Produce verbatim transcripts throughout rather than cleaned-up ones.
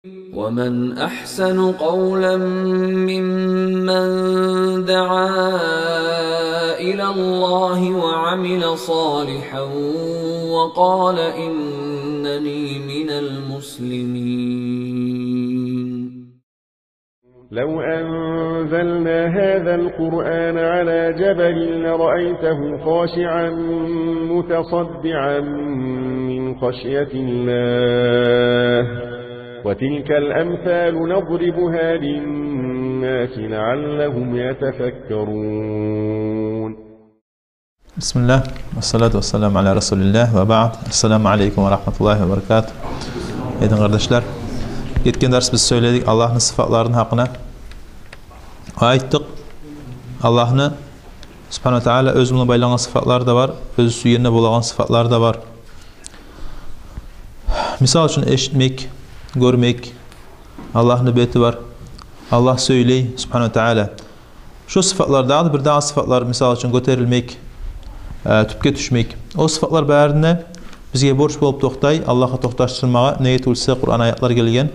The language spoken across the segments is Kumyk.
ومن أحسن قولا ممن دعا إلى الله وعمل صالحا وقال إنني من المسلمين. لو أنزلنا هذا القرآن على جبل لرأيته خاشعا متصدعا من خشية الله. وتلك الأمثال نضربها للناس لعلهم يتفكرون. بسم الله، والصلاة والسلام على رسول الله، وبعد. السلام عليكم ورحمة الله وبركاته. Эдин къардашлар, гетген дарс биз сёйледик Аллагьны сыфатларыны гьакъына. Айтдыкъ, Аллагьны субгьанагьу ва тааля оьзю булан байлангъан сыфатлары да бар, оьзю сюйгенде болагъан сыфатлары да бар. Мисал учун, эшитмек, гёрмек, Аллагьны бети бар. Аллагь сёйлей, субгьанагьу ва тааля. Шо сыфатлар, дагъы да бир дагъы сыфатлар, мисал учун, гётерилмек, э, тюпге тюшмек. О сыфатлар барын да бизге борч болуп токътай, Аллагьгъа токъташдырмагъа, неге тюгюл де Къуран аятлар гелген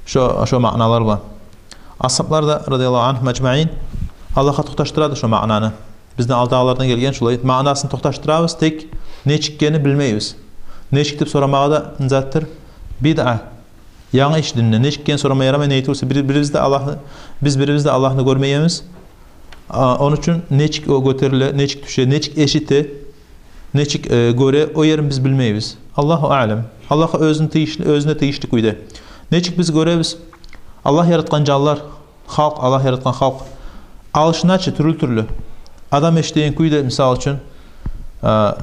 шо, шо маъналар булан. Асгьаблар да, радияллагьу ангьум ажмаин, Аллагьгъа токъташдырады шо маънаны. Бизден алдагъылардан гелген шолай. Маънасын токъташдырабыз, тек нечик экенин билмейбиз. Нечик деп сорамагъа да не затдыр? Бидъа. Янгы иш динде. Нечик экенин сорама ярамай, неге тюгюл де бир-, бирибиз де Аллагьны, биз бирибиз де Аллагьны гёрмейбиз. А, ону учун нечик о гётериле, нечик тюше, нечик эшите, нечик, э, гёре, о ерин биз билмейбиз. Аллагьу аълам. Аллагьгъа оьзюню тийишли, оьзюне тийишли кюйде. Нечик биз гёребиз? Аллагь яратгъан жанлар, халкъ, Аллагь яратгъан халкъ алышына чы тюрлю-тюрлю. Адам эшитеген кюй де, мисал учун, э,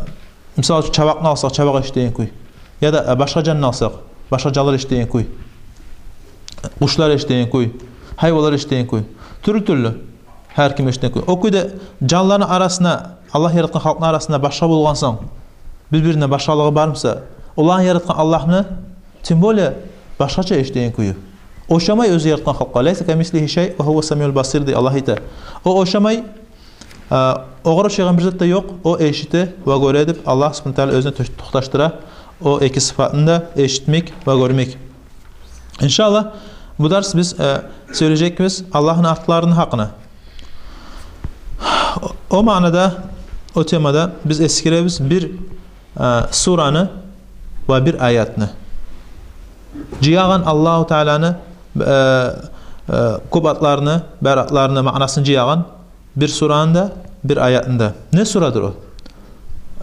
мисал учун, чабакъны алсакъ, чабакъ эшитеген кюй. Яда, э, башгъа жанны алсакъ, башгъа жанлар эшитеген кюй. Къушлар эшитеген кюй, гьайванлар эшитеген кюй. Тюрлю-тюрлю. Гьар ким эшитеген кюй. О кюйде жанланы арасына, Аллагь яратгъан халкъны арасына башгъа болгъан сонг, бир-бирине башгъалыгъы бар буса, оланы яратгъан Аллагьны тем более башгъача эшитеген кюю. Ошамай оьзю яратгъан халкъгъа. «Лайса камислигьи шай ва гьува самиул басир», – дей Аллагь айта. О ошамай, а, огъар ошайгъан бир зат да ёкъ, о эшите ва гёре деп Аллагь субгьанагьу ва тааля оьзюне токъташдыра о эки сыфатны да, эшитмек ва гёрмек. Иншаллагь, бу дарс биз, э, сёйлежекбиз Аллагьны атларыны гьакъына. О маънада, о темада биз эсгеребиз бир, э, сураны ва бир аятны. Жыягъан Аллагьу Тааляны, э, э, кёп атларыны, бар атларыны маънасын жыягъан бир сураны да, бир аятны да. Не сурадыр о?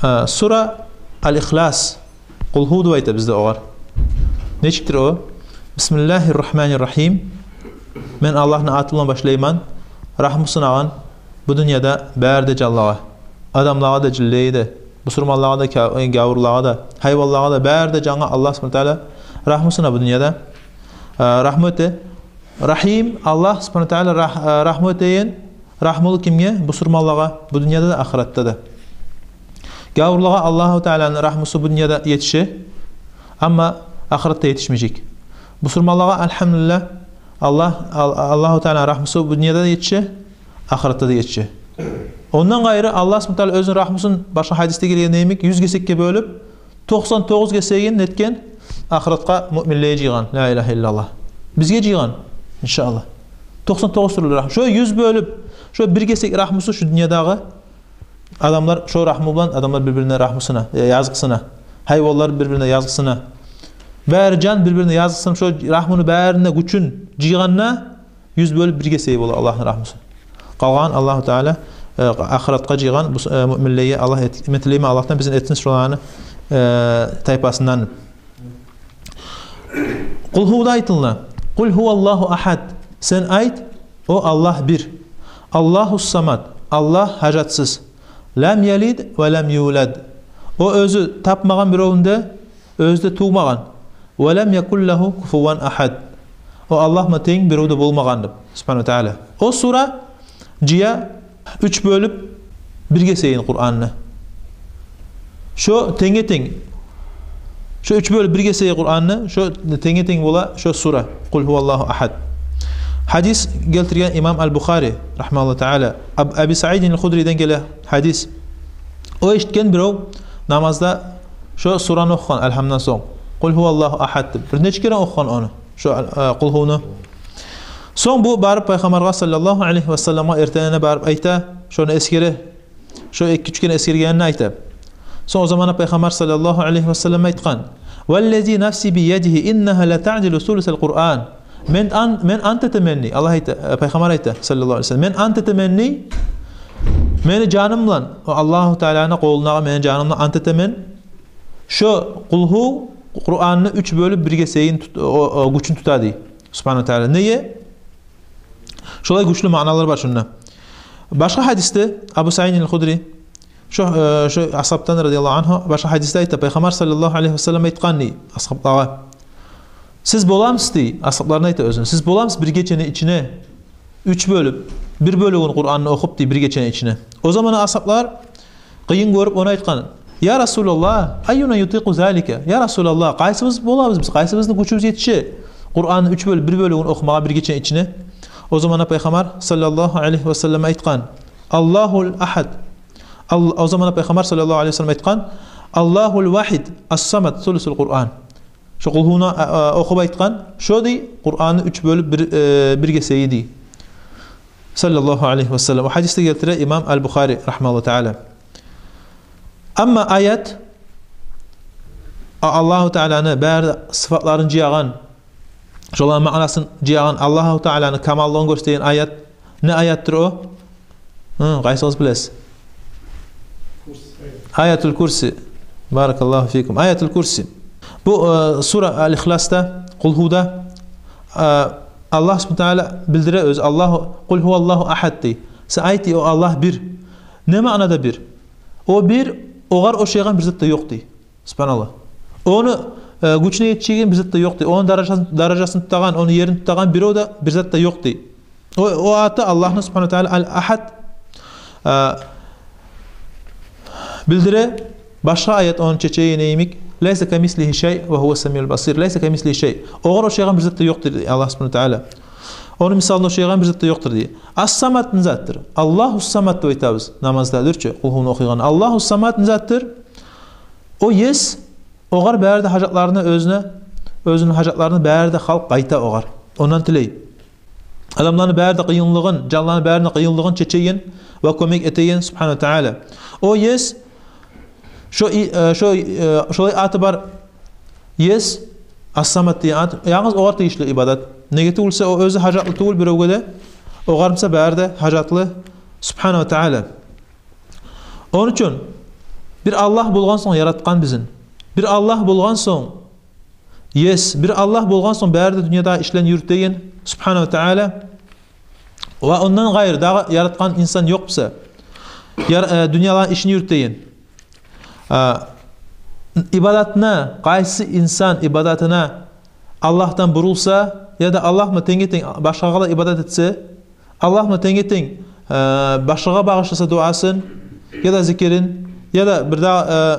Э, сура Аль-Ихлас. Къулгьу деп айта бизде огъар. Нечикдир о? Бисмиллагьи ррагьмани ррагьим. Мен Аллагьны аты булан башлайман. Рагьму сунагъан бу дюньяда бары да жанлагъа. Адамлагъа да, жинлеге де, бусурманлагъа да, ка-, гавурлагъа да, гьайванлагъа да, бары да жангъа Аллагь субгьанагьу ва тааля рагьму суна бу дюньяда. А, рагьму эте. Рагьим, Аллагь субгьанагьу ва тааля рагь-, а, рагьму этеген, рагьмулу кимге? Бусурманлагъа, бу дюньяда да, ахыратда да. Гавурлагъа Аллагьу Тааляны рагьмусу бу дюньяда етише, амма ахыратда етишмежек. Бусурманлагъа, альгьамдулиллагь, Аллагь, Ал-, Аллагьу Тааляны рагьмусу бу дюньяда да етише, ахыратда да етише. Ондан къайры, Аллагь субгьанагьу ва тааля оьзюню рагьмусун, башгъа гьадисде гелген йимик, юз гесекге бёлюп, токъсан тогъуз гесегин нетген? Ахыратгъа муъминлеге жыйгъан. Ла илагьа иллаллагь. Бизге жыйгъан, иншаллагь. Токъсан тогъуз тюрлю рагьму. Шо юз бёлюп, шо бир гесек рагьмусу шу дюньядагъы адамлар, шо рагьму булан адамлар бир-бирине рагьму суна, э, языкъ суна. Гьайванлар бир-бирине языкъ суна. Бары жан бир-бирине языкъ суна. Шо рагьмуну барына гючюн жыйгъанда, юз бёлюп бир гесеги бола Аллагьны рагьмусу. Къалгъан Аллагьу Тааля, э, ахыратгъа жыйгъан бу, э, муъминлеге. Аллагь эт-, мен тилеймен Аллагьдан бизин этсин шоланы, э, тайпасындан. Къулгьуда айтыла. Къул гьуваллагьу агьад. Сен айт, о Аллагь бир. Аллагьус самад. Аллагь гьажатсыз. Лам ялид ва лам юлад. О оьзю тапмагъан биревню де, оьзю де тувмагъан. Ва лам якул лагьу куфуван агьад. О Аллагь булан тенг бирев де болмагъан деп, субгьанагьу ва тааля. О сура жыя уьч бёлюп бир гесегин Къуранны. Шо тенге-тенг. Шо уьч бёлюп бир гесеги Къуранны, шо тенге-тенг бола шо сура. Къул гьуваллагьу агьад. Гьадис гелтирген имам Аль-Бухари, рагьимагьуллагьу тааля, Аб-, Аби Саидин Аль-Худриден геле гьадис. О эшитген бирев намазда шо сураны охугъан, Альгьамдан сонг. «Къул гьуваллагьу агьад» деп. Бир нече керен охугъан ону, шо, э, «Къулгьуну». Сонг бу барып Пайхаммаргъа саллаллагьу алайгьи васалламгъа эртенине барып айта, шону эсгере, шо эки-уьч керен эсгергенин айта. Сонг о заманда Пайхаммар саллаллагьу алайгьи васаллам айтгъан: «Валлази нафси биядигьи, иннагьа латаъдилу сулусал Къуръан». Мен ан-, мен ант этемен дей, Аллагь айта, э, Пайхаммар айта саллаллагьу алайгьи васаллам: «Мен ант этемен дей, мени жаным булан, о Аллагьу Тааланы къолундагъы мени жаным булан ант этемен, шо Къулгьу Къуръанны уьч бёлюп бир гесегин тут-, о, о, гючюн тута» дей. Субгьанагьу ва Таала. Неге? Шолай гючлю маъналар бар шунда. Башгъа гьадисде Абу Саидин аль-Худри, шо, э, шо асгьабдан, радияллагьу ангьу, башгъа гьадисде айта, Пайхаммар саллаллагьу алайгьи васаллам айтгъан дей асгьаблагъа: «Сиз боламысыз, — дей, асгьабларына айта оьзюню, — сиз боламысыз бир гечени ичине уьч бёлюп, бир бёлюгюн Къуръанны охуп, — дей, — бир гечени ичине?» О заманда асгьаблар къыйын гёрюп ону айтгъан: «Я Расулаллагь, айюна ютикъу залика? Я Расулаллагь, къайсыбыз болабыз биз, къайсыбызны гючюбюз етише Къуръанны уьч бёлюп бир бёлюгюн охумагъа бир гечени ичине?» О заманда Пайхаммар саллаллагьу алайгьи васаллам айтгъан: «Аллагьул агьад». Ал-, о заманда Пайхаммар саллаллагьу алайгьи васаллам айтгъан: «Аллагьул вагьид, ас-самад, сулусул Къуръан». Шо Къулгьуну, а, а, охуп айтгъан, шо дей Къуръанны уьч бёлюп бир, э, бир гесеги дей. Саллаллагьу алайгьи васаллам. О гьадисни гелтире имам аль-Бухари, рагьимагьуллагьу таала. Амма аят, а, Аллагьу Тааланы бары да сыфатларын жыягъан, шоланы маънасын жыягъан, Аллагьу Тааланы камаллыгъын гёрсетеген аят. Не аятдыр о? Гьы, къайсыгъыз билесиз? Аятул Курси. Баракаллагьу фикум. Аятул Курси. Бу, э, сура Аль-Ихласда, Къулгьуда, э, Аллагь субгьанагьу ва таала билдире оьзю, Аллагьу, «Къул гьуваллагьу агьад» дей. Сен айт дей, о Аллагь бир. Не маънада бир? О бир, огъар ошайгъан бир зат да ёкъ дей. Субгьаналлагь. Ону, э, гючюне етишеген бир зат да ёкъ дей. Ону даражасын, даражасын тутагъан, ону ерин тутагъан бирев де, бир зат да ёкъ дей. О, о аты Аллагьны субгьанагьу ва таала Аль-Агьад, э, билдире. Башгъа аят ону чечегени йимик: «Лайса камислигьи шай ва гьува самиул басир». «Лайса камислигьи шай». Огъар ошайгъан бир зат да ёкъдур дей Аллагь субгьанагьу ва таала. Ону мисалына ошайгъан бир зат да ёкъдур дей. Ас-Самад не затдыр? Аллагьу Самад деп айтабыз намазда, дюр чю, Къулгьуну охуйгъан. Аллагьу Самад не затдыр? О ес, огъар бары да гьажатларыны оьзюне, оьзюню гьажатларыны бары да халкъ къайта огъар. Ондан тилей. Адамланы бары да къыйынлыгъын, жанланы бары да къыйынлыгъын чечеген ва кёмек этеген субгьанагьу ва таала. О ес, шо и-, э, шо, э, шолай аты бар ес, Ас-Самад деген ат, янгыз огъар тийишли ибадат. Неге тюгюлсе, о оьзю гьажатлы тюгюл биревге де, огъар буса бары да гьажатлы субгьанагьу ва таала. Ону учун бир Аллагь болгъан сонг яратгъан бизин, бир Аллагь болгъан сонг ес, бир Аллагь болгъан сонг бары да дюньяда ишлени юрютеген субгьанагьу ва таала, ва ондан къайры дагъы яратгъан инсан ёкъ буса, яр-, э, дюньяланы ишин юрютеген, э, ибадатына, къайсы инсан ибадатына Аллагьдан бурулса, яда Аллагь булан тенге-тенг башгъагъа да ибадат этсе, Аллагь булан тенге-тенг, э, башгъагъа багъышласа дуасын, яда зикирин, яда бир дагъы, э,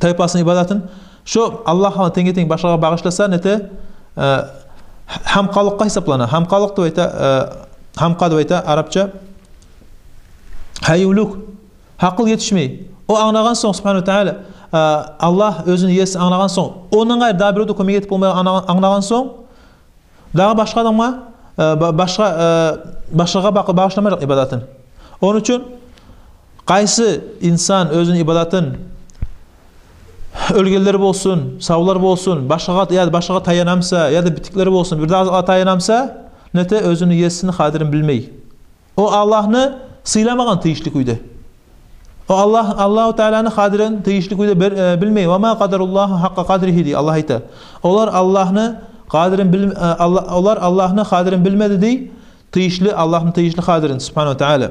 тайпасыны ибадатын, шо Аллагь булан тенге-тенг башгъагъа багъышласа, нете, э, гьамкъалыкъгъа гьисаплана. Гьамкъалыкъ деп айта, э, гьамкъа деп айта арапча. Гьаюлюк. Гьакъыл етишмей. О англагъан сонг, субгьанагьу ва таала, э, Аллагь оьзюню еси англагъан сонг, ондан къайры дагъы бирев де кёмек этип болмай англагъан, англагъан сонг, дагъы башгъа адамгъа, э, ба-, башгъа, э, башгъагъа ба-, багъышламажакъ ибадатын. Ону учун къайсы инсан оьзюню ибадатын, оьлгенлер болсун, савлар болсун, башгъагъа, яда башгъагъа таяна буса, яда битиклер болсун, бир дагъы затгъа таяна буса, нете, оьзюню есини къадирин билмей. О Аллагьны сыйламагъан тийишли кюйде. О Аллагь, Аллагьу Тааланы къадирин тийишли кюйде бир, э, билмей. «Ва ма къадаруллагьа гьакъкъа къадригьи», дей, Аллагь айта. Олар Аллагьны къадирин бил-, э, Алла-, олар Аллагьны къадирин билмеди, дей, тийишли, Аллагьны тийишли къадирин, субгьанагьу ва таала.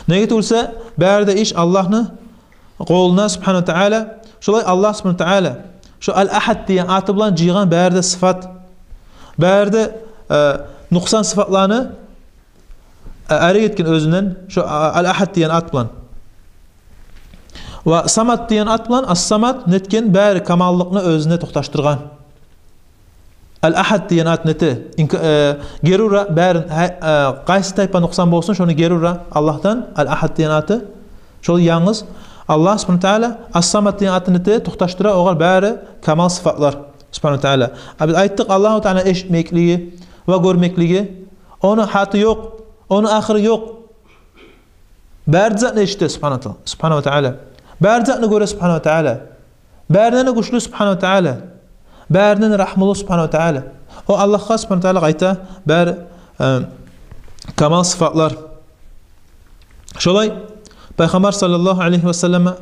Неге тюгюлсе, бары да иш Аллагьны къолуна, субгьанагьу ва таала. Шолай Аллагь субгьанагьу ва таала шо Аль-Агьад деген аты булан жыйгъан бары да сыфат, бары да, э, нукъсан сыфатланы, э, арек этген оьзюнден шо, а, Аль-Агьад деген ат булан. Ва Самад деген ат булан, Ас-Самад нетген, бары камаллыкъны оьзюне токъташдыргъан. Аль-Агьад деген ат нете, инка-, э, гери ура барын, гьа-, э, къайсы тайпа нукъсан болсун, шону гери ура Аллагьдан, Аль-Агьад деген аты. Шол янгыз Аллагь субгьанагьу ва таала Ас-Самад деген атын эте, токъташдыра огъар бары камал сыфатлар, субгьанагьу ва таала. А биз айтдыкъ, Аллагьу таала эшитмеклиги ва гёрмеклиги, ону гьаты ёкъ, ону ахыры ёкъ. Бары затны эшите субгьанагьу ва таала, субгьанагьу ва таала. Бары затны гёре субгьанагьу ва таала. Барындан да гючлю субгьанагьу ва таала. Барындан да рагьмулу субгьанагьу ва таала. О Аллагьгъа субгьанагьу ва таала къайта бары, э, камал сыфатлар. Шолай Пайхаммар саллаллагьу алайгьи ва саллам,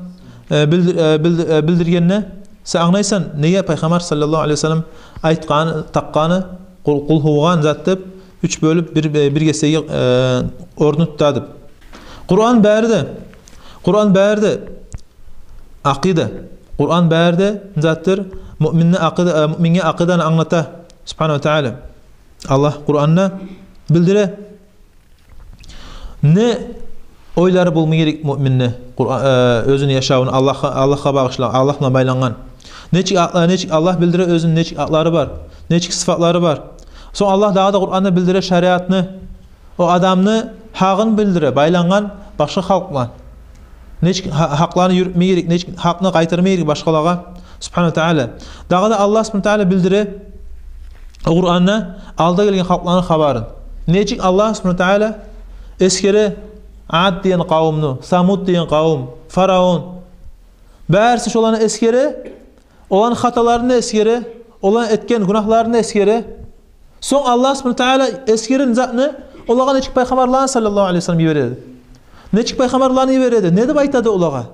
э, билдир-, э, билдир-, э, билдиргенде, сен англайсан, неге Пайхаммар саллаллагьу алайгьи ва саллам айтгъан, такъгъаны, къул, къулгьугъан зат деп, уьч бёлюп бир, э, бир гесеги, э, орнун тута деп. Къуран бары да, Къуран бары да акъида. Къуран бары да затдыр, муъминни акъида, э, муъминге акъиданы англата субгьанагьу ва таала. Аллагь Къуранда билдире не ойлары болма герек муъминни, Къуран, э, оьзюню яшавун Аллагьгъа, Аллагьгъа багъышлап, Аллагь булан байлангъан. Нечик акъла-, нечик Аллагь билдире оьзюню, нечик акълары бар, нечик сыфатлары бар. Сонг Аллагь дагъы да Къуранда билдире шариатны, о адамны гьакъын билдире байлангъан башгъа халкъ булан. Нечик гьа-, гьакъланы юрютме герек, нечик гьакъны къайтарма герек башгъалагъа, субгьанагьу ва таала. Дагъы да Аллагь субгьанагьу ва таала билдире о Къуранда алда гелген халкъланы хабарын. Нечик Аллагь субгьанагьу ва таала эсгере Ад деген къавумну, Самуд деген къавум, Фараон. Бариси шоланы эсгере, оланы хаталарын да эсгере, оланы этген гюнагьларын да эсгере. Сонг Аллагь субгьанагьу ва таала эсгерген затны олагъа нечик пайхаммарланы саллаллагьу алайгьи ва саллам йибереди? Нечик пайхаммарланы йибереди? Не деп айтады олагъа?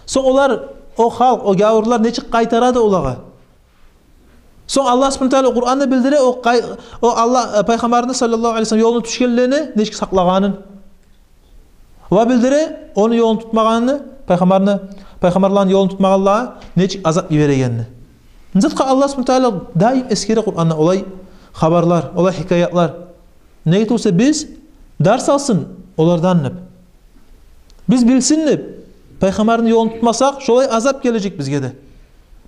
Сонг олар, о халкъ, о гявурлар нечик къайтарады олагъа? Сонг Аллагь субгьанагьу ва таала Къуранда билдире о къай-, о Аллагь, э, пайхаммарны саллаллагьу алайгьи ва саллам ёлуну тюшгенлени нечик сакълагъанын. Ва билдире ону ёлун тутмагъанны, пайхаммарны, пайхаммарланы ёлун тутмагъанлагъа нечик азап йиберегенни. Затгъа Аллагь субгьанагьу ва таала дайым эсгере Къуранда олай хабарлар, олай хикаятлар. Неге тюгюл эсе биз дарс алсын олардан деп. Биз билсин деп, пайхаммарны ёлун тутмасакъ, шолай азап гележек бизге де.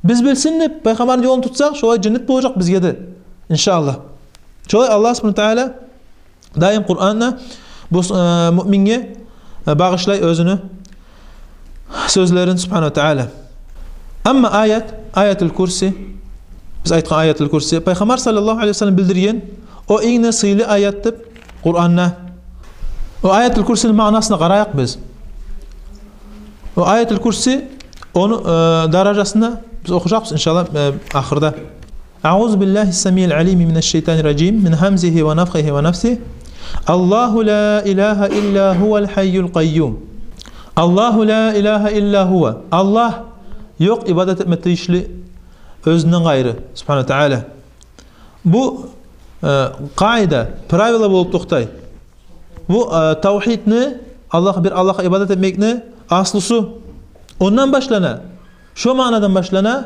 Биз билсин деп, пайхаммарны ёлун тутсакъ, шолай женнет болажакъ бизге де, иншааллагь. Шолай Аллагь субгьанагьу ва таала дайым Къуранда бу, э, муъминге, э, багъышлай оьзюню сёзлерин субгьанагьу ва таала. Амма аят, Аятул Курси, биз айтгъан Аятул Курси, пайхаммар саллаллагьу алайгьи ва саллам билдирген, о инг де сыйлы аят деп Къуранда. О Аятул Курсини маънасына къарайыкъ биз. О Аятул Курси, ону, э, даражасында биз охужакъбыз, иншааллагь, э, ахырда. أعوذ بالله السميع العليم من الشيطان الرجيم، من همزه ونفخه ونفثه. الله لا إله إلا هو الحي القيوم. الله لا إله إلا هو. Аллагь ёкъ ибадат этме тийишли оьзюнден къайры, субгьанагьу ва таала. Бу, э, къаида, правило болуп токътай. Бу, э, тавгьидни, Аллагь, бир Аллагьгъа ибадат этмекни аслусу. Ондан башлана, шо маънадан башлана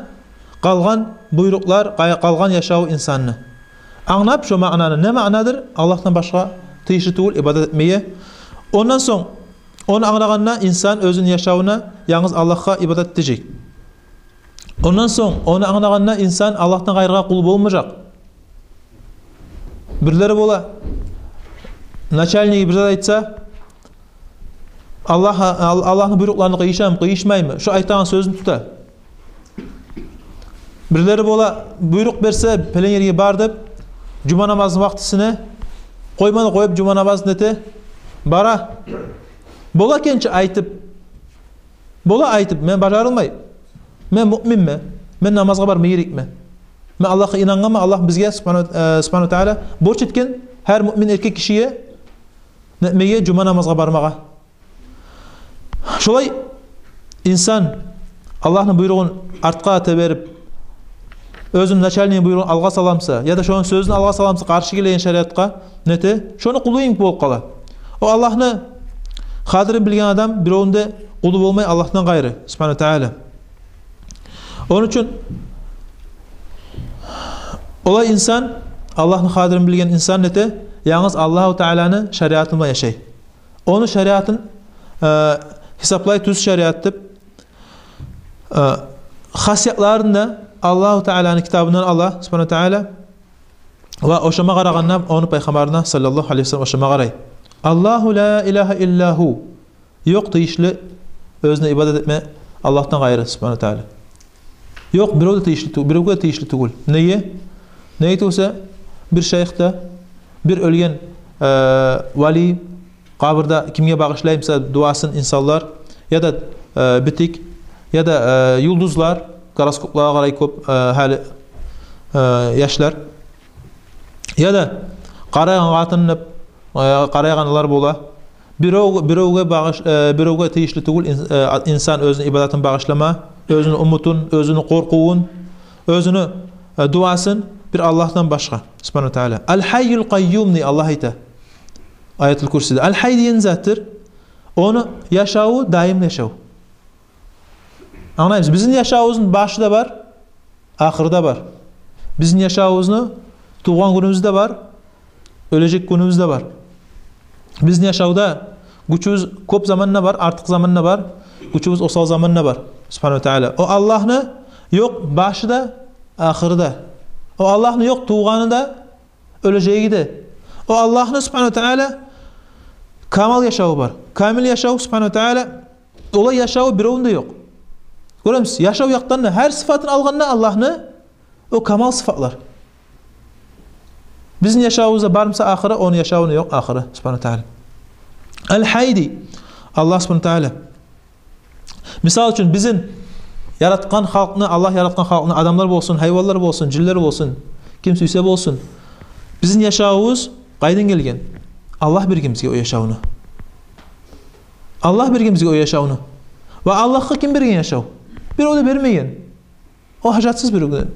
къалгъан буйрукълар, къай-, къалгъан яшаву инсанны. Англап шо маънаны, не маънадыр Аллагьдан башгъа тийишли тюгюл ибадат этмеге. Ондан сонг ону англагъанда инсан оьзюню яшавуна янгыз Аллагьгъа ибадат этежек. Ондан сонг ону англагъанда инсан Аллагьдан къайрыгъа къул болмажакъ. Бирлери бола, начальниги бир зат айтса, Аллагь, Ал-, Аллагьны буйрукъларына къыйышамы, къыйышмаймы, шо айтагъан сёзюн тута. Бирлери бола, буйрукъ берсе, пелен ерге бар деп, жума намазны вакътисине къойманы къоюп, жума намазны эте, бара. Бола экенчи айтып, бола айтып, мен бажарылмай. Мен муъминмен. Мен намазгъа барма герекмен. Мен Аллагьгъа инангъанман, Аллагь бизге, субгьана-, э, субгьанагьу ва таала, борч этген гьар муъмин эркек гишиге нетмеге, жума намазгъа бармагъа. Шолай инсан Аллагьны буйругъун артгъа эте берип, оьзюню начальнигин буйругъун алгъа саламса, яда шону сёзюн алгъа саламса, къаршы гелеген шариатгъа, нете, шону къулу йимик болуп къала. О Аллагьны къадирин билген адам биревню де къулу болмай Аллагьдан къайры, субгьанагьу ва таала. Ону учун олай инсан, Аллагьны къадирин билген инсан нете, янгыз Аллагьу тааланы шариатын булан яшай. Ону шариатын, э, гьисаплай тюз шариат деп, э, хасиятларын да Аллагьу тааланы китабындан ала, субгьанагьу ва таала, ва ошама къарагъанда ону пайхаммарына, саллаллагьу алайгьи ва саллам, ошама къарай. Аллагьу ла илагьа илла гьу. Ёкъ тийишли оьзюне ибадат этме Аллагьдан къайры, субгьанагьу ва тагьала. Ёкъ, бирев де тийишли тю-, биревге тийишли тюгюл. Неге? Неге тюгюл эсе, бир шайых да, бир оьлген, э, вали, къабурда кимге багъышлай буса дуасын инсанлар, яда, э, битик, яда, э, юлдузлар, гороскоплагъа къарай кёп, э, гьали, э, яшлар. Яда къарайгъан къатын деп, э, къарайгъанлар бола. Бирев, биревге багъыш-, э, биревге тийишли тюгюл ин-, э, инсан оьзюню ибадатын багъышлама, оьзюню умутун, оьзюню къоркъувун, оьзюню, э, дуасын бир Аллагьдан башгъа, субгьанагьу ва тагьала. Аль-Гьайюль Къайюм дей Аллагь айта Аятуль Курсиде. Аль-Гьай деген затдыр, ону яшаву даим яшав. Англаймысыз? Бизин яшавубузну башы да бар, ахыры да бар. Бизин яшавубузну тувгъан гюнюбюз де бар, оьлежек гюнюбюз де бар. Бизин яшавда гючюбюз кёп заман да бар, артыкъ заман да бар, гючюбюз осал заман да бар. Субгьанагьу ва тагьала. О Аллагьны ёкъ башы да, ахыры да. О Аллагьны ёкъ тувгъаны да, оьлежеги де. О Аллагьны, субгьанагьу ва тагьала, камал яшаву бар. Камил яшав, субгьанагьу ва тагьала, олай яшаву биревню де ёкъ. Гёремисиз, яшав якъдан да, гьар сыфатын алгъанда Аллагьны, о камал сыфатлар. Бизин яшавубузда бар буса ахыры, ону яшавуну ёкъ ахыры, субгьанагьу ва тагьала. Аль-Гьай дей Аллагь, субгьанагьу ва тагьала. Мисал учун, бизин яратгъан халкъны, Аллагь яратгъан халкъны, адамлар болсун, гьайванлар болсун, жинлер болсун, ким сюйсе болсун, бизин яшавубуз къайдан гелген? Аллагь берген бизге о яшавну. Аллагь берген бизге о яшавну. Ва Аллагьгъа ким берген яшав? Бирев де бермеген. О гьажатсыз биревге.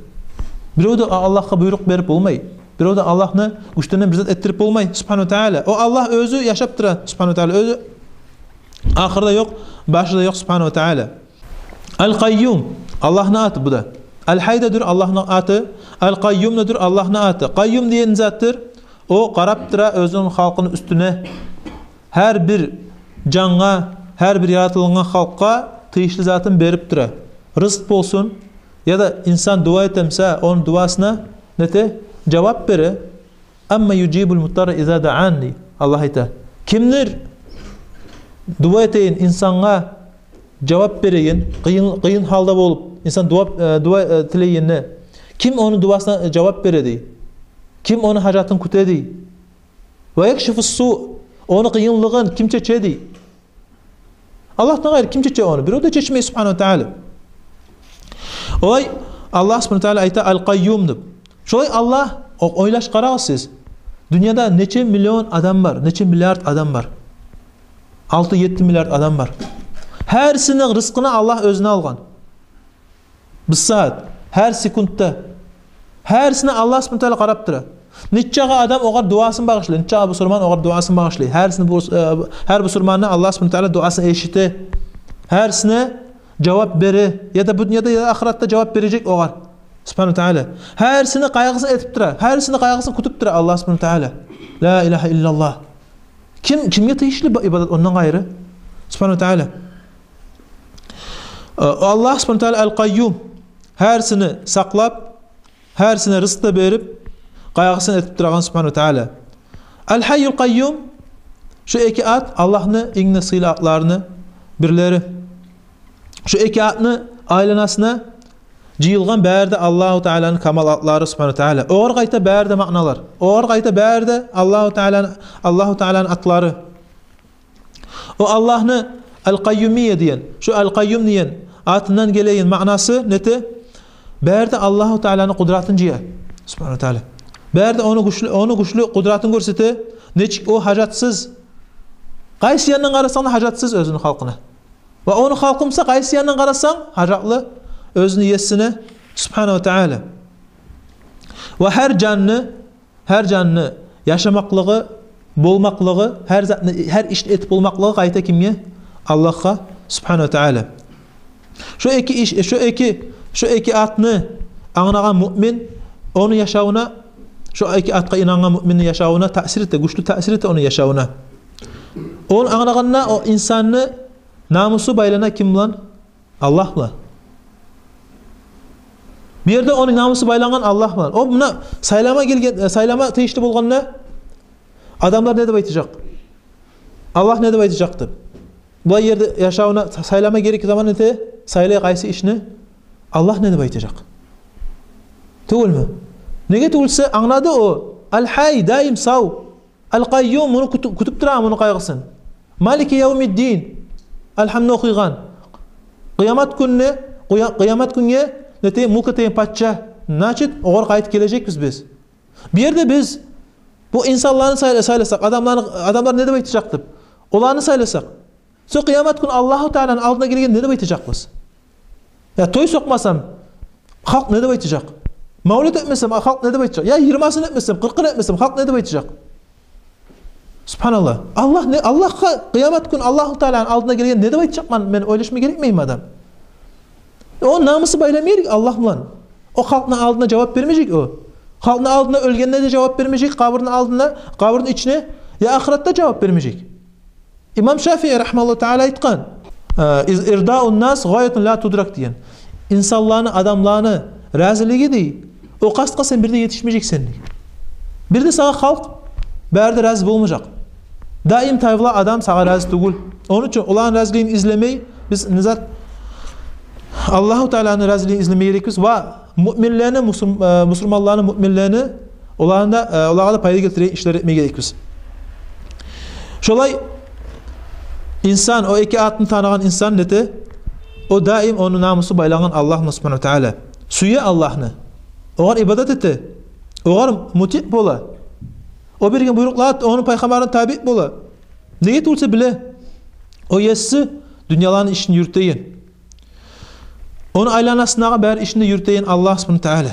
Бирев де Аллагьгъа буйрукъ берип болмай. Бирев де Аллагьны гючден бир зат этдирип болмай, субгьанагьу ва тагьала. О Аллагь оьзю яшап тура, субгьанагьу ва тагьала. Оьзю ахыры да ёкъ, башы да ёкъ, субгьанагьу ва тагьала. Аль-Къайюм, Аллагьны аты бу да. Аль-Гьай да дюр Аллагьны аты, Аль-Къайюм да дюр Аллагьны аты. Къайюм деген затдыр, о къарап тура оьзюню халкъыны уьстюне. Гьар бир жангъа, гьар бир яратылгъан халкъгъа тийишли затын берип тура. Рызкъ болсун, яда инсан дуа этемсе, ону дуасына нете? Жавап бере. «Амман южибуль мудтарра иза даан», дей Аллагь айта. Кимдир дуа этеген инсангъа жавап береген, къыйын, къыйын гьалда болуп, инсан дуа, э, дуа, э, тилегенде, ким ону дуасына жавап бере, дей. Ким ону гьажатын кюте, дей. «Ва якшифус су», ону къыйынлыгъын ким чече, дей. Аллагьдан къайры ким чече ону? Бирев де чечмей, субгьанагьу ва тагьала. Олай Аллагь субгьанагьу ва тагьала айта Аль-Къайюм деп. Шолай Аллагь, о-, ойлашып къарагъыз сиз. Дюньяда нече миллион адам бар, нече миллиард адам бар? Алты-етти миллиард адам бар. Гьарисини рызкъыны Аллагь оьзюне алгъан. Бу сагьат, гьар секундда, гьарисине Аллагь субгьанагьу ва тагьала къарап тура. Нечакъы адам огъар дуасын багъышлай, нечакъы бусурман огъар дуасын багъышлай. Гьарисини бус-, э, гьар бусурманны Аллагь субгьанагьу ва тагьала дуасын эшите. Гьарисине жавап бере. Яда бу дюньяда, яда ахыратда жавап бережек огъар, субгьанагьу ва тагьала. Гьарисини къайгъысын этип тура. Гьарисини къайгъысын кютюп тура Аллагь субгьанагьу ва тагьала. Ла илагьа иллаллагь. Ким, кимге тийишли бу ибадат ондан къайры? Субгьанагьу ва тагьала. Э, Аллагь субгьанагьу ва тагьала Аль-Къайюм. Гьарисини сакълап, гьарисине рызкъ да берип, къайгъысын этип турагъан субгьанагьу ва тагьала. Аль-Гьайюль Къайюм, шу эки ат Аллагьны инг де сыйлы атларыны бирлери. Шу эки атны айланасына жыйылгъан бары да Аллагьу Тагьаланы камал атлары субгьанагьу ва тагьала. Огъар къайта бары да маъналар. Огъар къайта бары да Аллагьу Тагьаланы, Аллагьу Тагьаланы атлары. О Аллагьны Аль-Къайюмия деген, шу Аль-Къайюм деген атындан гелеген маънасы нете? Бары да Аллагьу Тагьаланы къудратын жыя. Субгьанагьу ва тагьала. Бары да ону гючлю, ону гючлю къудратын гёрсете. Нечик о гьажатсыз. Къайсы яндан къарасанг да гьажатсыз оьзюню халкъына. Ва ону халкъы буса къайсы яндан къарасанг гьажатлы оьзюню есине, субгьанагьу ва тагьала. Ва гьар жанны Гьар жанны яшамакълыгъы, болмакълыгъы, гьар затны, гьар ишни этип болмакълыгъы къайта кимге? Аллагьгъа субгьанагьу ва тагьала. Шо эки иш, шо эки, шо эки атны англагъан муъмин, ону яшавуна, шо эки атгъа инангъан муъминни яшавуна таъсир эте, гючлю таъсир эте ону яшавуна. Ону англагъанда о инсанны намусу байлана ким булан? Аллагь булан. Бу ерде ону намусу байлангъан Аллагь булан. О муна сайлама гелген, э, сайлама тийишли болгъанда адамлар не деп айтажакъ? Аллагь не деп айтажакъ деп. Булай ерде яшавуна сайлама герек заман эте, сайлай къайсы ишни, Аллагь не деп айтажакъ? Тюгюлмю? Неге тюгюл буса, англады о. Ал-Гьай, даим сав. Ал-Къайюм, муну кютюп, кютюп тура муну къайгъысын. Малики явмиддин. Алгьамны охуйгъан. Къыямат гюнюне, къыя-, къыямат гюнге нете, мулк этеген пача. Значит, огъар къайтып гележекбиз биз. Бу ерде биз бу инсанланы сайла-, сайласакъ, адамланы, адамлар не деп айтажакъ деп, оланы сайласакъ, сонг къыямат гюн Аллагьу Тааланы алдына гелген не деп айтажакъбыз? Я той сокъмасам, халкъ не деп айтажакъ? Мавлет этмесем, халкъ не деп айтажакъ? Я йигирмасын этмесем, къыркъын этмесем, халкъ не деп айтажакъ? Субгьаналлагь. Аллагь не, Аллагьгъа къыямат гюн Аллагьу Тааланы алдына гелген не деп айтажакъман, мен ойлашма герекмейми адам? О намусы байлама герек Аллагь булан. О халкъны алдына жавап бермежек о. Халкъны алдына оьлгенде де жавап бермежек, къабурну алдына, къабурну ичине, я ахыратда жавап бермежек. Имам Шафии рагьимагьуллагьу таала айтгъан: «Э, из-, ирдаун нас гъаятун ла тудрак», — деген. Инсанланы, адамланы разилиги, дей, о къастгъа сен бир де етишмежексен, дей. Бир де сагъа халкъ бары да рази болмажакъ. Даим табула адам сагъа рази тюгюл. Ону учун оланы разилигин излемей, биз не зат, Аллагьу Тааланы разилигин излеме герекбиз ва муъминлени, мусул-, э, мусулманланы, муъминлени, оланы да, э, олагъа да пайда гелтиреген ишлер этме герекбиз. Шолай инсан, о эки атны таныгъан инсан нете, о даим ону намусу байлангъан Аллагь булан субгьанагьу ва таала. Сюе Аллагьны. Огъар ибадат эте. Огъар мутиъ бола. О берген буйрукълагъа, ону пайхаммарына табиъ бола. Неге тюгюл буса биле, о еси дюньяланы ишин юрютеген. Ону айланасындагъы бары ишин де юрютеген Аллагь субгьанагьу ва таала.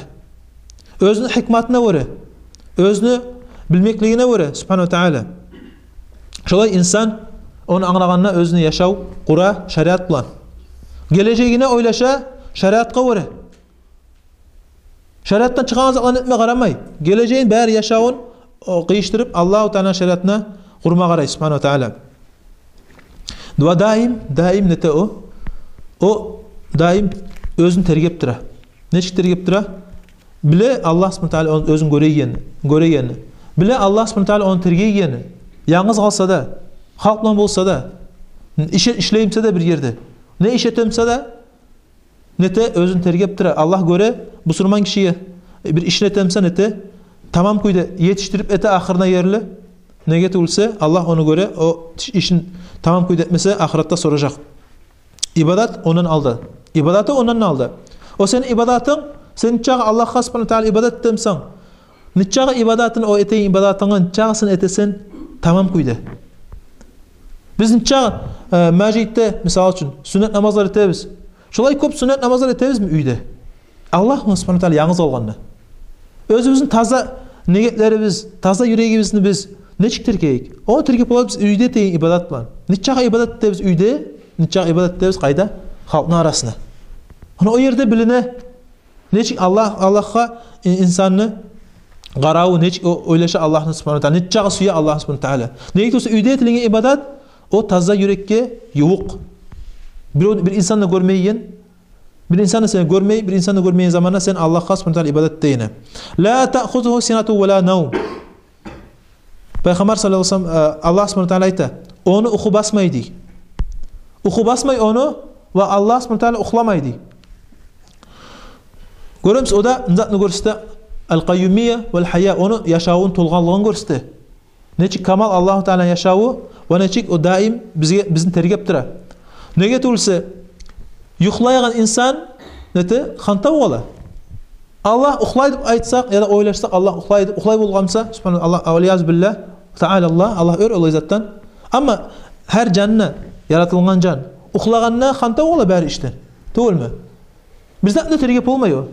Оьзюню гьикматына гёре, оьзюню билмеклигине гёре субгьанагьу ва таала. Шолай инсан ону англагъанда оьзюню яшав къура шариат булан. Гележегине ойлаша шариатгъа гёре. Шариатдан чыгъагъан затланы этме къарамай, гележегин, бары яшавун, о, къыйышдырып, Аллагьу Тааланы шариатына къурма къарай субгьанагьу ва таала. Ва даим, даим нете о? О даим оьзюн тергеп тура. Нечик тергеп тура? Биле Аллагь субгьанагьу ва таала ону, оьзюн гёреген, гёреген. Биле Аллагь субгьанагьу ва таала ону тергеген. Янгыз къалса да, халкъ булан болса да, иш, ишлей буса да бир ерде, не иш эте буса да, нете, оьзюн тергеп тура. Аллагь гёре, бусурман гишиге бир ишни эте буса, нете, тамам кюйде етишдирип эте ахырына ерли. Неге тюгюл буса, Аллагь ону гёре, о иш-, ишин тамам кюйде этмесе, ахыратда соражакъ. Ибадат ондан алда. Ибадаты ондан алда. О сени ибадатынг, сен нечакъы Аллагьгъа субгьанагьу ва таала ибадат эте бусанг, нечакъы ибадатын, о этеген ибадатынгны нечакъысын этесен тамам кюйде. Биз нечакъы, э, межитде, мисал учун, сюннет намазлар этебиз. Шолай кёп сюннет намазлар этебизми уьйде? Аллагь булан субгьанагьу ва таала янгыз къалгъанда. Оьзюбюзню таза ниетлерибиз, таза юрегибизни биз нечик тергейик? Ону тергеп болабыз биз уьйде этеген ибадат булан. Нечакъы ибадат этебиз уьйде, нечакъы ибадат этебиз къайда? Халкъны арасына. Муна о ерде билине нечик Аллагь, Аллагьгъа ин-, инсанны къараву, нечик о-, ойлаша Аллагьны субгьанагьу ва таала, нечакъы сюе Аллагьны субгьанагьу ва таала. Неге тюгюл буса уьйде этилген ибадат, о таза юрекге ювукъ. Бир, бир инсан да гёрмейген, бир инсан да сени гёрмей, бир инсан да гёрмейген заманда сен Аллагьгъа субгьанагьу ва таала ибадат этегенде. «Ла таъхузугьу синатун ва ла навм». Пайхаммар саллаллагьу алайгьи ва саллам, э, Аллагь субгьанагьу ва таала айта: «Ону юху басмай», — дей. Юху басмай ону, ва Аллагь субгьанагьу ва таала юхламай, дей. Гёребиз, о да не затны гёрсете? Ал-къайюмия вал-гьая, ону яшавуну толгъанлыгъын гёрсете. Нечик камал Аллагьу Тааланы яшаву ва нечик о даим бизге, бизни тергеп тура. Неге тюгюл буса, юхлайгъан инсан нете, хантав къала. Аллагь юхлай деп айтсакъ яда ойлашсакъ, Аллагь юхлай деп, юхлай болгъан буса, субгьаналлагь, валиязу биллагь, таала Аллагь, Аллагь оьр олай затдан. Амма гьар жан да, яратылгъан жан, юхлагъанда хантав къала бары ишден. Тюгюлмю? Бир затны тергеп болмай о.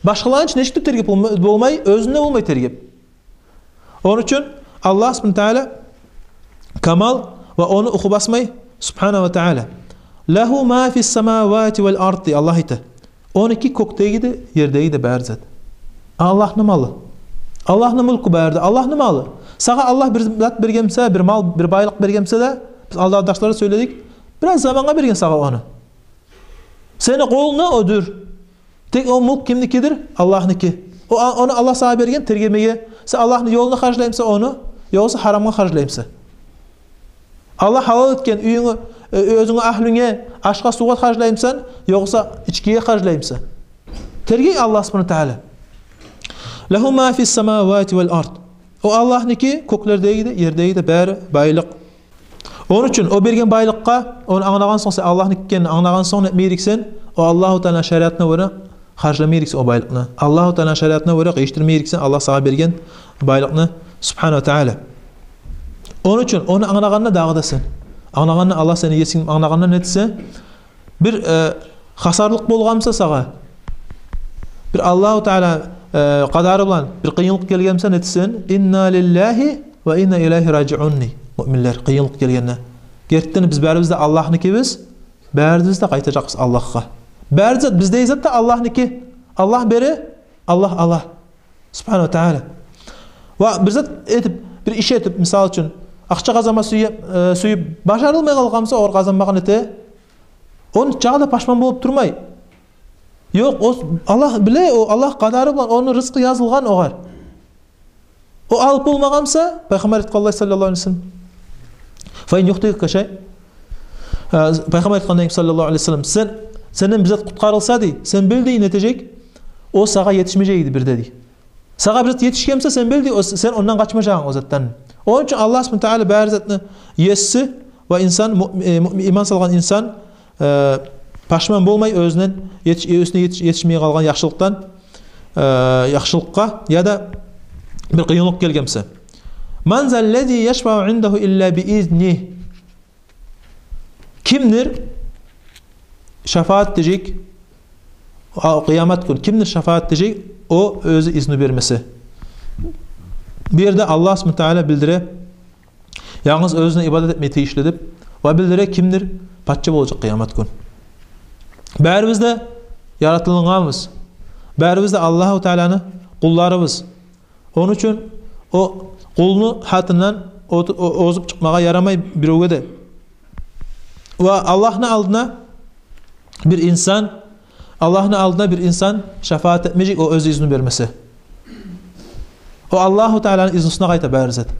Башгъаланы нечик де тергеп болма-, болмай, оьзюн де болмай тергеп. Ону учун Аллагь субгьанагьу ва таала камал ва ону юху басмай, субгьанагьу ва таала. «Лагьу ма фис-самавати вал-ард», — дей Аллагь айта. Ону ки кёкдеги де, ердеги де бары зат Аллагьны малы. Аллагьны мюлкю бары да, Аллагьны малы. Сагъа Аллагь бир зат берген буса, бир мал, бир байлыкъ берген буса да, биз алдагъы дарсларда сёйледик, бираз замангъа берген сагъа ону. Сени къолунгда о дюр. Тек о мюлк кимникидир? Аллагьныки. О, а-, ону Аллагь сагъа берген тергемеге. Сен Аллагьны ёлуна харжлаймысан ону, ёгъесе гьарамгъа харжлаймысан? Аллагь гьалал этген уьюнгню, оьзюнге, агьлюнге, ашгъа, сувгъа харжлаймысан, ёкъса ичгиге харжлаймысан? Тергей Аллагь субгьанагьу ва таала. «Лагьу ма фис самавати вал ард». О Аллагьныки кёклердеги де, ердеги де бары байлыкъ. Ону учун о берген байлыкъгъа, ону англагъан сонг, сен Аллагьныки экенин англагъан сонг, не этме герексен? О Аллагьу Тааланы шариатына гёре харжлама герексен о байлыкъны. Аллагьу Тааланы шариатына гёре къыйышдырма герексен Аллагь сагъа берген байлыкъны, субгьанагьу ва таала. Ону учун ону англагъанда дагъы да сен, англагъанда Аллагь сени есинг, англагъанда не этесен? Бир, э, хасарлыкъ болгъан буса сагъа, бир Аллагьу Таала, э, къадары булан бир къыйынлыкъ гелген буса, не этесен? «Инна лиллагьи ва инна илайгьи ражиун», дей муъминлер къыйынлыкъ гелгенде. Гертиден биз барыбыз да Аллагьныкибиз, барыбыз да къайтажакъбыз Аллагьгъа. Бары зат, биздеги зат да Аллагьныки. Аллагь бере, Аллагь ала, субгьанагьу ва таала. Ва бир зат этип, бир иш этип, мисал учун, акъча къазанма сюе-, э, сююп, бажарылмай къалгъан буса, огъар къазанмагъа, не эте? Ону чагъы да пашман болуп турмай. Ёкъ, о Аллагь биле, о Аллагь къадары булан ону рызкъы язылгъан огъар. О алып болмагъан буса, Пайхаммар айтгъанлай, саллаллагьу алайгьи ва саллам, «Фа ин югътикка шай». Э, Пайхаммар айтгъандай, саллаллагьу алайгьи ва саллам, сен, сенден бир зат къутгъарылса, дей, сен бил, дей, не этежек? О сагъа етишмежек эди бир де, дей. Сагъа бир зат етишген буса, сен бил, дей, о, сен ондан къачмажакъсан о затдан. Ону учун Аллагь субгьанагьу ва таала бары затны еси ва инсан, муъ-, э, муъ-, иман салгъан инсан, э, пашман болмай оьзюнден етиш-, оьзюне етиш-, етишмей къалгъан яхшылыкъдан, э, яхшылыкъгъа яда бир къыйынлыкъ гелген буса. «Ман заллази яшфау индагьу илла би изнигьи». Кимдир шафаат этежек, а, къыямат гюн, кимдир шафаат этежек, о оьзю изну бермесе? Бу ерде Аллагь субгьанагьу ва таала билдире, янгыз оьзюне ибадат этмеге тийишли деп, ва билдире, кимдир пача болажакъ къыямат гюн. Барыбыз да яратылгъанбыз. Барыбыз да Аллагьу Тааланы къулларыбыз. Ону учун о къулну гьатындан о-, о-, озуп чыкъмагъа ярамай биревге де. Ва Аллагьны алдына бир инсан, Аллагьны алдына бир инсан шафаат этмежек, о оьзю изну бермесе. О Аллагьу Тааланы изнусуна къайта бары зат.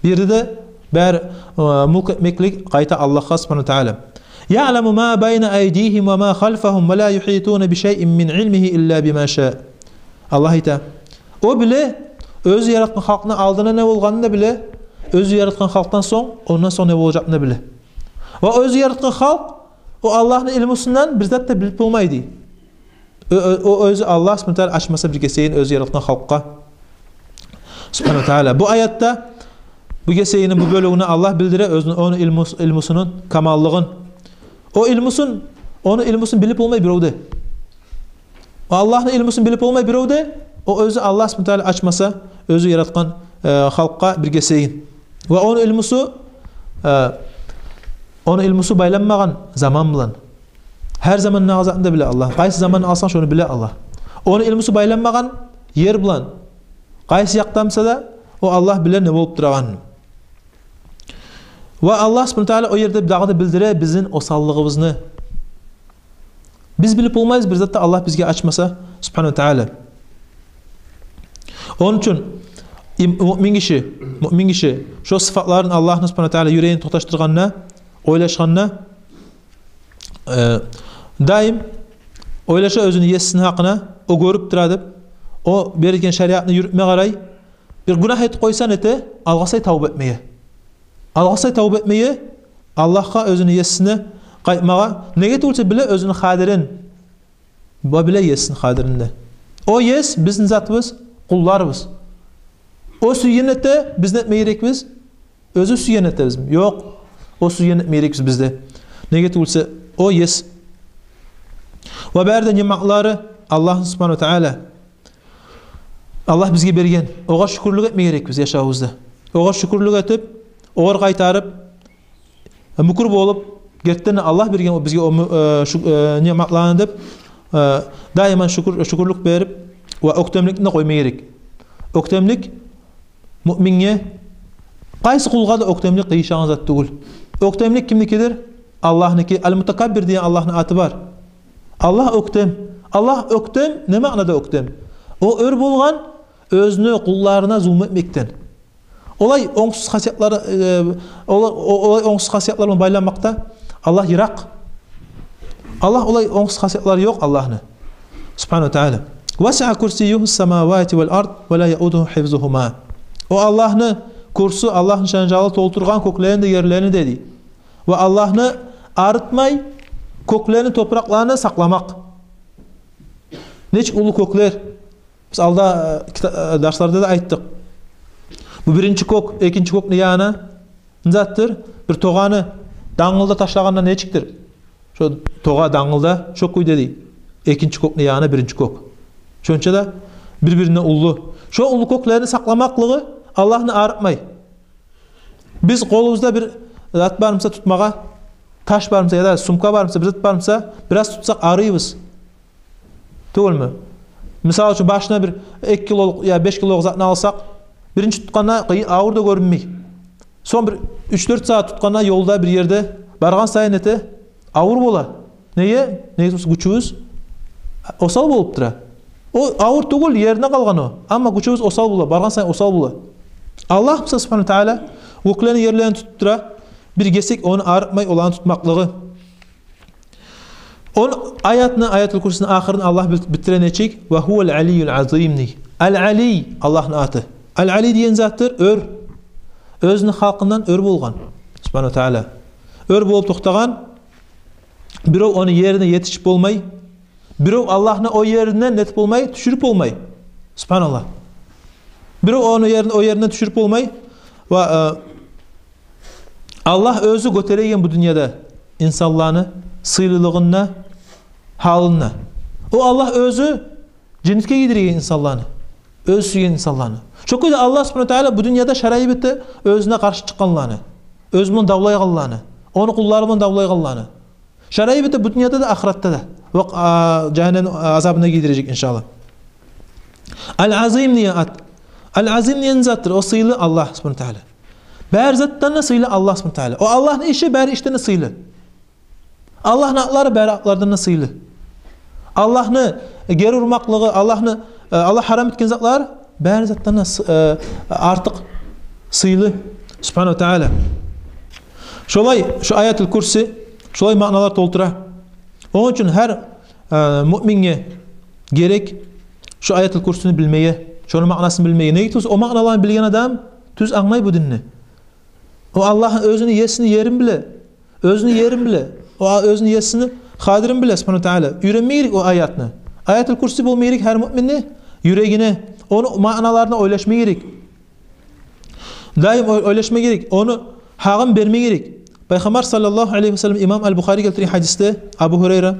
Бир де бары, э, мюлк этмеклик къайта Аллагьгъа субгьанагьу ва таала. «Яъламу ма байна айдигьим ва ма халфагьум ва ла югьитуна би шайин мин илмигьи илла бима ша». Аллагь айта, о биле оьзю яратгъан халкъны алдына не болгъанын да биле, оьзю яратгъан халкъдан сонг, ондан сонг не болажакъны да биле. Ва оьзю яратгъан халкъ о Аллагьны илмусундан бир зат да билип болмай, дей. О, о, о оьзю Аллагь субгьанагьу ва таала ачмаса бир гесегин оьзю яратгъан халкъгъа. Субгьанагьу ва таала. Бу аятда бу гесегини бу бёлюгюнде Аллагь билдире оьзюню, ону илмус-, илмусуну камаллыгъын. О илмусун, ону илмусун билип болмай бирев де. О Аллагьны илмусун билип болмай бирев де, о оьзю Аллагь субгьанагьу ва таала ачмаса оьзю яратгъан, э, халкъгъа бир гесегин. Ва ону илмусу, э, ону илмусу байланмагъан заман булан. Гьар замандагъы затны да биле Аллагь. Къайсы заманны алсанг, шону биле Аллагь. Ону илмусу байланмагъан ер булан. Къайсы якъдан буса да, о Аллагь биле не болуп турагъанын. Ва Аллагь субгьанагьу ва таала о ерде дагъы да билдире бизин осаллыгъыбызны. Биз билип болмайбыз бир затны Аллагь бизге ачмаса, субгьанагьу ва таала. Ону учун им-, муъмин гиши, муъмин гиши шо сыфатларын, Аллагьны субгьанагьу ва таала юрегин токъташдыргъанда, ойлашгъанда, э, даим ойлаша оьзюню есисини гьакъына, о гёрюп тура деп, о берген шариатны юрютме къарай, бир гюнагь этип къойса, не эте, алгъасай тавба этмеге. Алгъасай тавба этмеге, Аллагьгъа, оьзюню есисине къайтмагъа. Неге тюгюл буса, биле оьзюню къадирин. Ва биле есисини къадирин де. О ес бизин затыбыз, къулларыбыз. О сюйгенни эте, биз не этме герекбиз? Оьзю сюйгенни этебизми? Ёкъ. О сюйгенни этме герекбиз биз де. Неге тюгюл буса, о ес. Ва бары да ниъматлары Аллагьны субгьанагьу ва таала, Аллагь бизге берген. Огъар шюкюрлюк этме герекбиз яшавубузда. Огъар шюкюрлюк этип, огъар къайтарып, э, мюкюр болуп, гертиден де Аллагь берген о бизге о мю-, э, шу-, э, ниъматланы деп, э, даиман шюкюр, шюкюрлюк берип, ва оьктемликни де къойма герек. Оьктемлик муъминге, къайсы къулгъа да оьктемлик къыйышагъан зат тюгюл. Оьктемлик кимникидир? Аллагьныки. Ал-Мутакаббир деген Аллагьны аты бар. Аллагь оьктем. Аллагь оьктем, не маънада оьктем? О оьр болгъан оьзюню къулларына зулму этмекден. Олай онгсуз хасиятлар, э, ола-, о-, олай онгсуз хасиятлар булан байланмакъда, Аллагь йыракъ. Аллагь олай онгсуз хасиятлары ёкъ Аллагьны. Субгьанагьу ва тагьала. «Васиа курсиюгьу самавати вал ард, ва ла яудугьу хифзугьума». О Аллагьны курсу, Аллагьны шанжалы толтургъан кёклени де, ерлени де, дей. Ва Аллагьны арытмай кёклени, топуракъланы сакъламакъ. Нечик уллу кёклер. Биз алда, э, кита-, э, дарсларда да айтдыкъ. Бу биринчи кёк экинчи кёкню яны не затдыр? Бир тогъаны дангылда ташлагъанда нечикдир? Шо тогъа дангылда шо кюйде, дей. Экинчи кёкню яны биринчи кёк. Шонча да бир-бирине уллу. Шо уллу кёклени сакъламакълыгъы Аллагьны арытмай. Биз къолубузда бир зат бар буса тутмагъа, таш бар буса яда сумка бар буса, бир зат бар буса, бираз тутсакъ арыйбыз. Тюгюлмю? Мисал учун, башына бир эки килолукъ я беш килолукъ затны алсакъ, биринчи тутгъанда къыйы-, авур да гёрюнмей. Сонг бир уьч-дёрт сагьат тутгъанда, ёлда бир ерде баргъан сайын нете, авур бола. Неге? Неге десе, гючюбюз осал болуп тура. О авур тюгюл, ерине къалгъан о. Амма гючюбюз осал бола, баргъан сайын осал бола. Аллагь буса, субгьанагьу ва тагьала, гёклени, ерлени тутуп тура, бир гесек ону арытмай оланы тутмакълыгъы. Он аятны, Аятул Курсини ахырын Аллагь бит-, битире нечик? «Ва гьувал алийюл азим», дей. Ал-Алий Аллагьны аты. Ал-Алий деген затдыр оьр. Оьзюню халкъындан оьр болгъан. Субгьанагьу ва тагьала. Оьр болуп токътагъан, биров ону ерине етишип болмай, биров Аллагьны о еринден нетип болмай, тюшюрюп болмай. Субгьаналлагь. Биров ону ерин-, о еринден тюшюрюп болмай. Ва, э, Аллагь оьзю гётереген бу дюньяда инсанланы сыйлылыгъын да, гьалын да. О Аллагь оьзю женнетге гийдиреген инсанланы, оьзю сюйген инсанланы. Шо кюйде Аллагь субгьанагьу ва тагьала бу дюньяда шарай бити оьзюне къаршы чыкъгъанланы, оьзю булан давлайгъанланы, ону къуллары булан давлайгъанланы. Шарай бити бу дюньяда да, ахыратда да. Ва, а, жагьаннем азабына гийдирежек, иншааллагь. Ал-Азим деген ат. Ал-Азим деген затдыр, о сыйлы Аллагь субгьанагьу ва тагьала. Бары затдан да сыйлы Аллагь субгьанагьу ва тагьала. О Аллагьны иши бары ишден де сыйлы. Аллагьны атлары бары атлардан да сыйлы. Аллагьны гери урмакълыгъы, Аллагьны, э, Аллагь гьарам этген затлар бары затдан да сы-, э, артыкъ сыйлы, субгьанагьу ва тагьала. Шолай, шо Аятул Курси шолай маъналар толтура. Ону учун гьар, э, муъминге герек шо Аятул Курсини билмеге, шону маънасын билмеге. Неге тюгюл, о маъналаны билген адам тюз англай бу динни. О Аллагь оьзюню есини ерин биле. Оьзюню ерин биле. О оьзюню есини къадрин биле, субгьанагьу ва тагьала. Уьйренме герек о аятны. Аятул Курси болма герек гьар муъминни юрегине. Ону маъналарына ойлашма герек. Даим ой-, ойлашма герек. Ону гьакъын берме герек. Пайхаммар саллаллагьу алайгьи ва саллам, имам Ал-Бухари гелтирген гьадисде Абу Гьурайра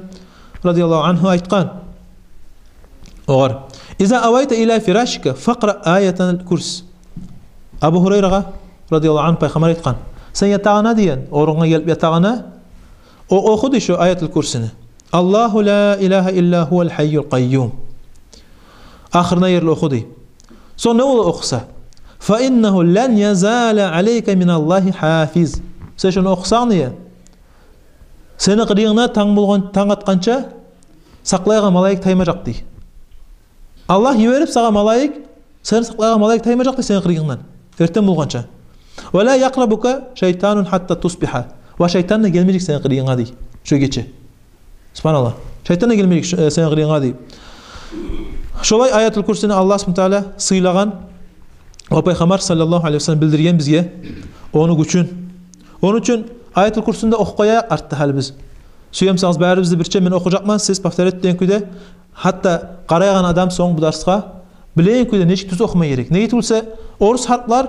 радияллагьу ангьу айтгъан. Огъар: «Иза авайта ила фирашика факъра Аятул Курс». Абу Гьурайрагъа радияллагьу ангьу Пайхаммар айтгъан: «Сен ятагъанга, деген, орунгъа гелип ятагъанга, о-, оху, дей, шо Аятул Курсини. Аллагьу ла илагьа илла гьувал гьайюл къайюм. Ахырына ерли оху», дей. Сонг не бола охуса? «Фа иннагьу лан язала алайка миналлагьи гьафиз». Сен шону охусанг, дей, сени къырыйынгдан танг болгъан, танг атгъанча сакълайгъан малайик таймажакъ, дей. Аллагь йиберип сагъа малайик, сени сакълайгъан малайик таймажакъ, дей, сени къырыйынгдан эртен болгъанча. «Ва ла якърабука шайтанун гьатта тусбигьа». Ва шайтан да гелмежек сени къырыйынга, дей, шо гече. Субгьаналлагь. Шайтан да гелмежек ш-, э, сени къырыйынга, дей. Шолай Аятул Курсини Аллагь субгьанагьу ва тагьала сыйлагъан ва Пайхаммар саллаллагьу алайгьи ва саллам билдирген бизге ону гючюн. Ону учун Аятул Курсини де охуп къояйыкъ артда гьали биз. Сюе бусагъыз, барыбыз да бирче мен охужакъман, сиз повторять этеген кюйде, гьатта къарайгъан адам сонг бу дарсгъа билеген кюйде нечик тюз охума герек. Неге тюгюл эсе, орус гьарплар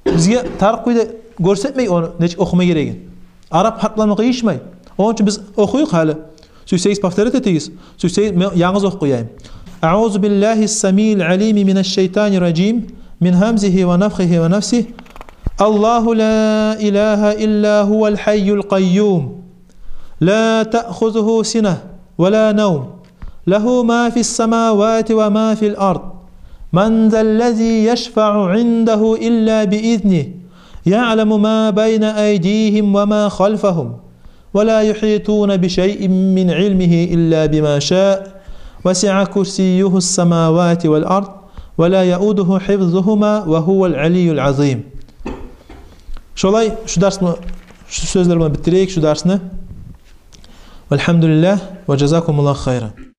бизге тарыкъ кюйде гёрсетмей ону нечик охума герегин. Арап гьарплар булан къыйышмай. Ону учун биз охуюкъ гьали. Сюйсегиз, повторять этигиз. Сюйсегиз, мен янгыз охуп къояйым. أعوذ بالله السميع العليم من الشيطان الرجيم، من همزه ونفخه ونفثه. الله لا إله إلا هو الحي القيوم، لا تأخذه سنة ولا نوم، له ما في السماوات وما في الأرض، من ذا الذي يشفع عنده إلا بإذنه، يعلم ما بين أيديهم وما خلفهم، ولا يحيطون بشيء من علمه إلا بما شاء، وسع كرسيه السماوات والأرض، ولا يؤوده حفظهما، وهو العلي العظيم. Шолай, шу дарсны, Шу сёзлер булан битдирейик шу дарсны. Валгьамдулиллагь ва жазакумуллагьу хайран.